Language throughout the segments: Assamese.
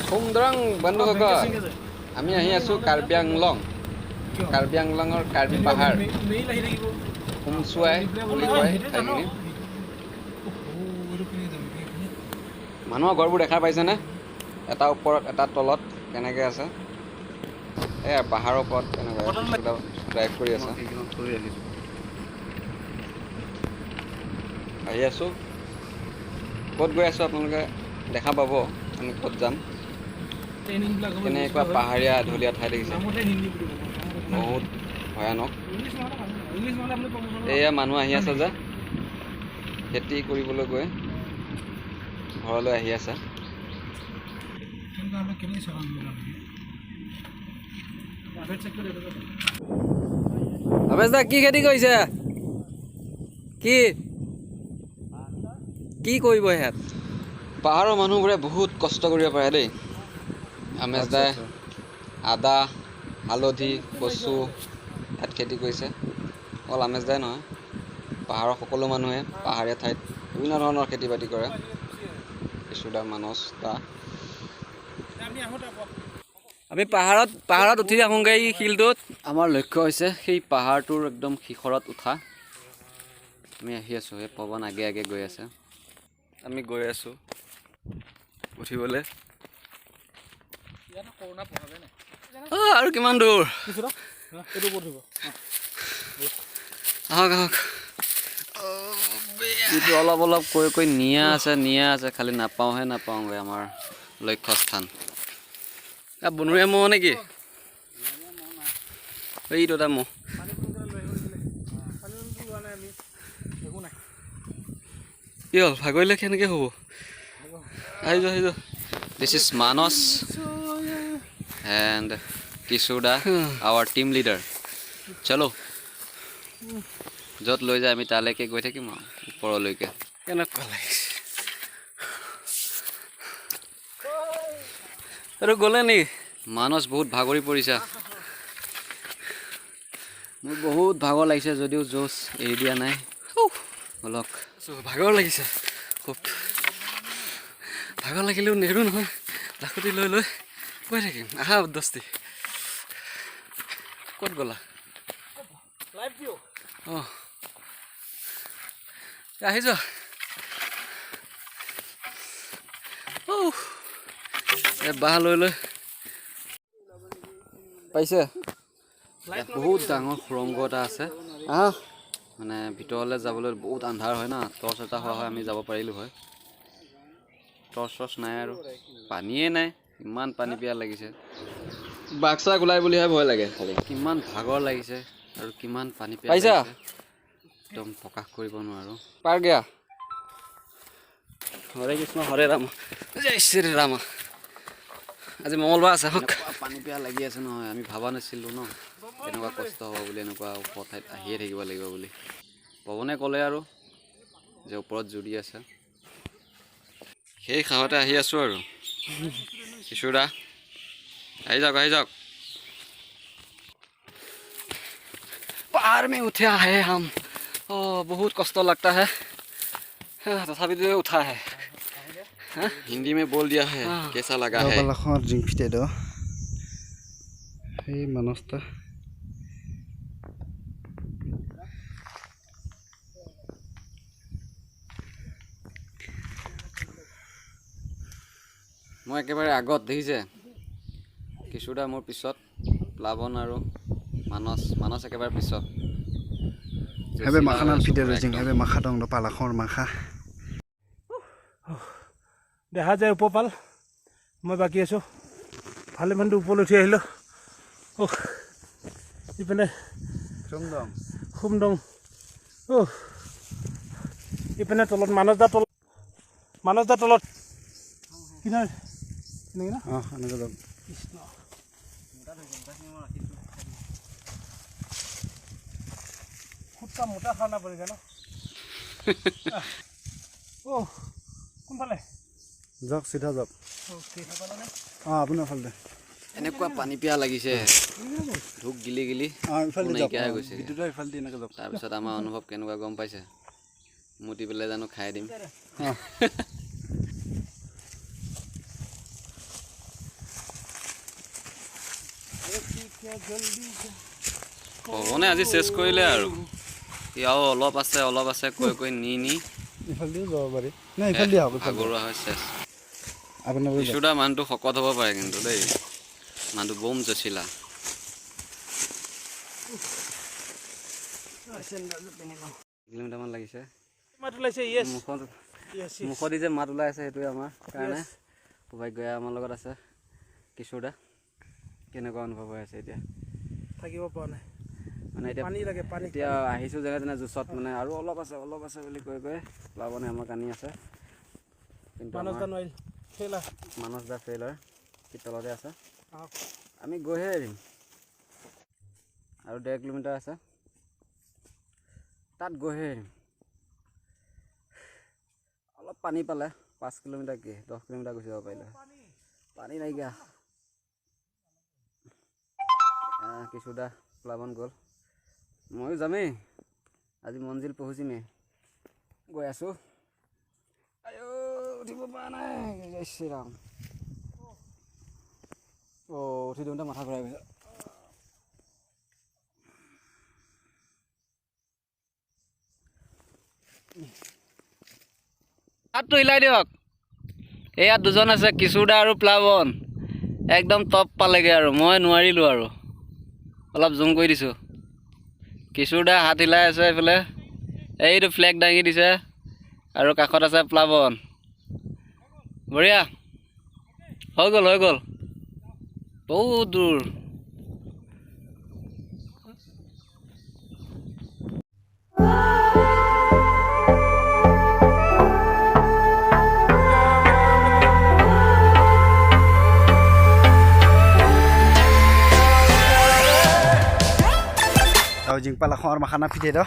সুন্দৰং বন্ধুসকল, আমি আহি আছোঁ কাৰ্বি আংলং। কাৰ্বি আংলঙৰ কাৰ্বি পাহাৰ উমচুৱাই বুলি কয় ঠাইখিনি। মানুহৰ ঘৰবোৰ দেখা পাইছেনে? এটা ওপৰত এটা তলত কেনেকৈ আছে। এয়া পাহাৰৰ ওপৰত তেনেকৈ ড্ৰাইভ কৰি আছে। আহি আছোঁ, ক'ত গৈ আছোঁ আপোনালোকে দেখা পাব আমি ক'ত যাম। কেনেকুৱা পাহাৰীয়া ঢলীয়া ঠাই দেখিছে, বহুত ভয়ানক। এয়া মানুহ আহি আছে যে খেতি কৰিবলৈ গৈ ঘৰলৈ আহি আছে। দা কি খেতি কৰিছে? কি কি কৰিব ইয়াত? পাহাৰৰ মানুহবোৰে বহুত কষ্ট কৰিব পাৰে দেই। আমেশ দাই আদা, হালধি, কচু ইয়াত খেতি কৰিছে। অকল আমেশ দাই নহয়, পাহাৰৰ সকলো মানুহে পাহাৰীয়া ঠাইত বিভিন্ন ধৰণৰ খেতি বাতি কৰে। কিশোৰ দা, মানস দা। আমি পাহাৰত পাহাৰত উঠি আহোঁগৈ এই শিলটোত। আমাৰ লক্ষ্য হৈছে সেই পাহাৰটোৰ একদম শিখৰত উঠা। আমি আহি আছোঁ, এই পৱন আগে আগে গৈ আছে, আমি গৈ আছোঁ উঠিবলৈ। আৰু কিমান দূৰ? আহক আহক। এইটো অলপ অলপ কৈ কৈ নিয়া আছে, নিয়া আছে, খালি নাপাওঁহে নাপাওঁগৈ আমাৰ লক্ষ্যস্থান। বনৰীয়া ম'হ নেকি? এইটো এটা ম'হ। কি হ'ল, ভাগৰিলে কেনেকৈ হ'ব? আহি যোৱা, আহি যোৱা। This is Manas and Kishore da, our team leader. চলো, য'ত লৈ যায় আমি তালৈকে গৈ থাকিম আৰু ওপৰলৈকে। কেনেকুৱা লাগিছে আৰু গ'লে নেকি? মানস বহুত ভাগৰি পৰিছে। মোৰ বহুত ভাগৰ লাগিছে যদিও জোচ এৰি দিয়া নাই। বলক, ভাগৰ লাগিছে খুব। ভাগৰ লাগিলেও নেৰো নহয়, লাখুটি লৈ লৈ গৈ থাকিম। আহা দস্তি, ক'ত গ'লা? অঁ, আহি যোৱা। বাঁহ লৈ লৈ পাইছে। বহুত ডাঙৰ সুৰংগ এটা আছে। মানে ভিতৰলৈ যাবলৈ বহুত আন্ধাৰ হয় না, টৰ্চ এটা হোৱা হয় আমি যাব পাৰিলোঁ হয়। টৰ্চ চৰ্চ নাই আৰু পানীয়ে নাই, ইমান পানী পিয়াহ লাগিছে। বাঘ চাঘ ওলাই বুলিহে ভয় লাগে খালি। কিমান ভাগৰ লাগিছে আৰু কিমান পানী পিয়াহ লাগিছে একদম প্ৰকাশ কৰিব নোৱাৰোঁ। পাৰ গয়া। হৰে কৃষ্ণ হৰে ৰাম, জয় শ্ৰী ৰাম। আজি মঙলবাৰ আছে। পানী পিয়াহ লাগি আছে নহয়, আমি ভবা নাছিলোঁ ন এনেকুৱা কষ্ট হ'ব বুলি, এনেকুৱা ওখ ঠাইত আহিয়ে থাকিব লাগিব বুলি। পৱনে ক'লে আৰু যে ওপৰত জুৰি আছে। সেই সাহতে আহি আছোঁ আৰু। কিশোৰ দা আহি যাওক, আহি যাওক। পাহাৰ মে উঠে আহে হাম। বহুত কষ্ট লাগতা হে, তথাপিতো উঠা হে। हिंदी में बोल दिया है, कैसा लगा है? সেই মানসটা মই একেবাৰে আগত দেখিছে, কিশোৰদা মোৰ পিছত, প্লাৱন আৰু মানস, মানস একেবাৰে পিছত। দেখা যায় উপপাল, মই বাকী আছোঁ। ভালেমানটো ওপৰলৈ উঠি আহিলোঁ। অ' ইপিনে খুমদং, অ' ইপিনে তলত মানস দা তলত, মানস দা তলত কিনাৰ এনেকৈ ন? অঁ, এনেকৈ যাম। কৃষ্ণ, খুদকা মোটা খানা পড়েগা ন? অ' কোনফালে যাওক, চিধা যাওক। অঁ, আপোনাৰ ফালে। এনেকুৱা পানী পিয়াহ লাগিছে, ঢোক গিলি গিলি নাইকিয়া হৈ গৈছে। তাৰপিছত আমাৰ অনুভৱ কেনেকুৱা গম পাইছে? মুতি পেলাই জানো খাই দিম। পৱনে আজি চেচ কৰিলে আৰু। ই আৰু অলপ আছে, অলপ আছে কৈ কৈ নি নি ইফালেদিও যাব পাৰি নাই, ইফালেদি আহক, ইফালেদি। ভাগৰুৱা হৈ চেচ। আপোনালোকে যাওক। কিশোৰদা মানুহটো শকত হ'ব পাৰে কিন্তু দেই, মানুহটো বম জচিলা। কিলোমিটাৰমান লাগিছে। মাত ওলাইছে, য়েছ। মুখত য়েছ। মুখত যে মাত ওলাই আছে, সেইটোৱে আমাৰ কাৰণে সৌভাগ্য। আমাৰ লগত আছে কিশোৰদা। কেনেকুৱা অনুভৱ হৈ আছে এতিয়া? থাকিব পৰা নাই। মানে এতিয়া পানী লাগে, পানী। এতিয়া আহিছোঁ যেনে তেনে জুচত, মানে আৰু অলপ আছে, অলপ আছে বুলি কৈ কৈ প্লাৱনে আমাক আনি আছে, কিন্তু মানস দা নোৱাৰিল, ফেইল। মানস দা ফেইল হয়, সি তলতে আছে। আমি গৈহে এৰিম। আৰু 1.5 কিলোমিটাৰ আছে, তাত গৈহে এৰিম। অলপ পানী পালে 5 কিলোমিটাৰ কি, 10 কিলোমিটাৰ গুচি যাব পাৰিলে। পানী নাইকিয়া। কিশোৰদা, প্লাৱন গ'ল, ময়ো যামেই। আজি মঞ্জিল পহুচিমেই। গৈ আছোঁ। আইঅ, উঠিব পৰা নাই। জয় শ্ৰীৰাম। অ', উঠি দিওঁতে মাথা ঘূৰাই গৈছে। হাতটো হিলাই দিয়ক। এয়া দুজন আছে, কিশোৰদা আৰু প্লাৱন, একদম টপ পালেগৈ আৰু মই নোৱাৰিলোঁ আৰু। অলপ জুম কৰি দিছোঁ। কিশোৰদা হাত হিলাই আছে এইফালে, এইটো ফ্লেগ দাঙি দিছে আৰু কাষত আছে প্লাৱন। বঢ়িয়া, হৈ গ'ল, হৈ গ'ল, বহুত দূৰ। আৰু জিংপা লাখৰ মাখানা ফিটে দ।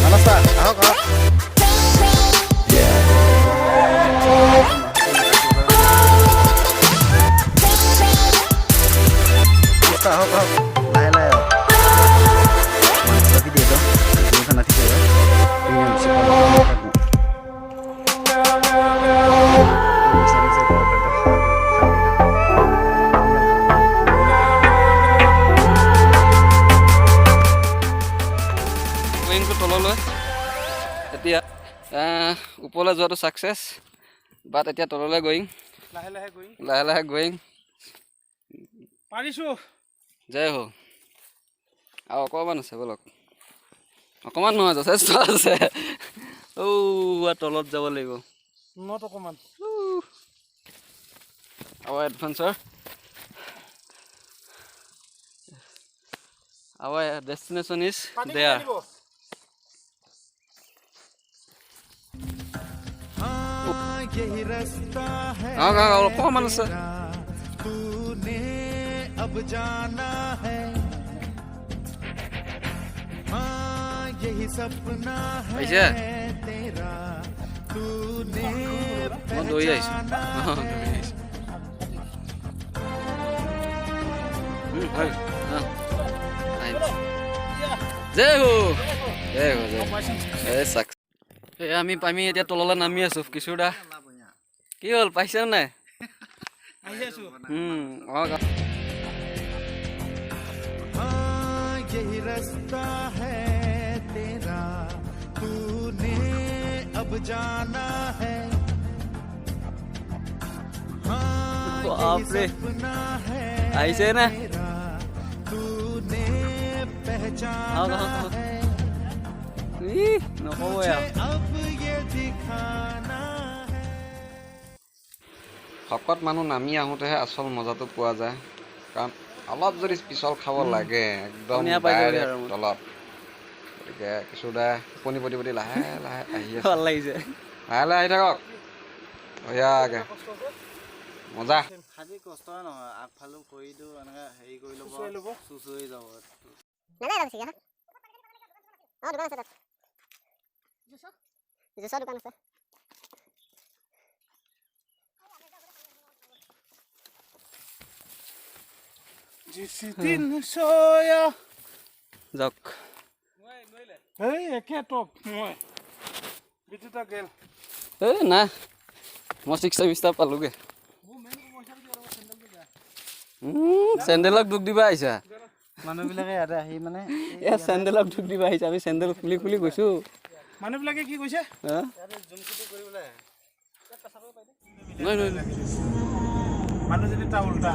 মানস আহক, আহক। আহক, আহক, লাহে লাহে আহক। ফিটে দ মাখানা ফিটে দ। উইংটো তললৈ। এতিয়া ওপৰলৈ যোৱাটো ছাকচেছ, বাট এতিয়া তললৈ গ'য়িং। লাহে লাহে গৈ। লাহে লাহে গ'য়িং। পাৰিছোঁ। জয় হো। আৰু অকণমান আছে, ব'লক। অকণমান নহয়, যথেষ্ট আছে। ঔ, তলত যাব লাগিব। Not অকণমান। Our adventure, our destination is পানী there. কোনে দিব? यही रास्ता है। আহক, আহক, অকণমান আছে। तूने अब जाना है, हाँ, यही सपना है পাইছে? तेरा, तूने মই দৌৰি আহিছোঁ, অঁ, দৌৰি আহিছোঁ। হয়, অঁ, আহিম। জয় হো, জয় হো, জয় হো। এই চাক, এই আমি এতিয়া তললৈ নামি আছোঁ। কিশোৰ দা, কি হ'ল, পাইছে নাই? আহি আছোঁ। আহক। हाँ, यही रास्ता है तेरा, तूने अब जाना है, हाँ, यही बाप रे। सपना है আহিছে নে? तेरा, तूने पहचाना আহক, আহক, আহক। है। ই নক'বই আৰু। अब ये दिखाना है। শকত মানুহ নামি আহোঁতেহে আচল মজাটো পোৱা যায়, কাৰণ অলপ যদি পিছল খাব লাগে, একদম ধুনীয়া পাই যাবি ডাইৰেক্ট আৰু মই। তলত। গতিকে কিশোৰদাই টোপনি পতি পতি লাহে লাহে আহি আছে। ভাল লাগিছে। লাহে লাহে আহি থাকক, বঢ়িয়াকে, মজা। খালি কষ্টই নহয়, আগফালেও ভৰিটো এনেকৈ হেৰি কৰি ল'ব। চুঁচুৱাই ল'ব। চুঁচৰি যাব। নাযায় আৰু বেছিকৈ। অঁ, দোকান আছে তাত, জুচৰ দোকান আছে। जिस दिन सोया যাওক। এই একে টপ মই বিদ্যুতা গেল। এই নাই, মই ছিক্স ছেমিষ্টাৰ পালোগৈ। চেণ্ডেলক দুখ দিবা আহিছা। মানুহবিলাকে ইয়াতে আহি মানে এ চেণ্ডেলক দুখ দিবা আহিছা, আমি চেণ্ডেল খুলি খুলি গৈছোঁ। মানুহবিলাকে কি কৈছে? হা? নহয় নহয়। মানুহ যদি তাৰ উল্টা।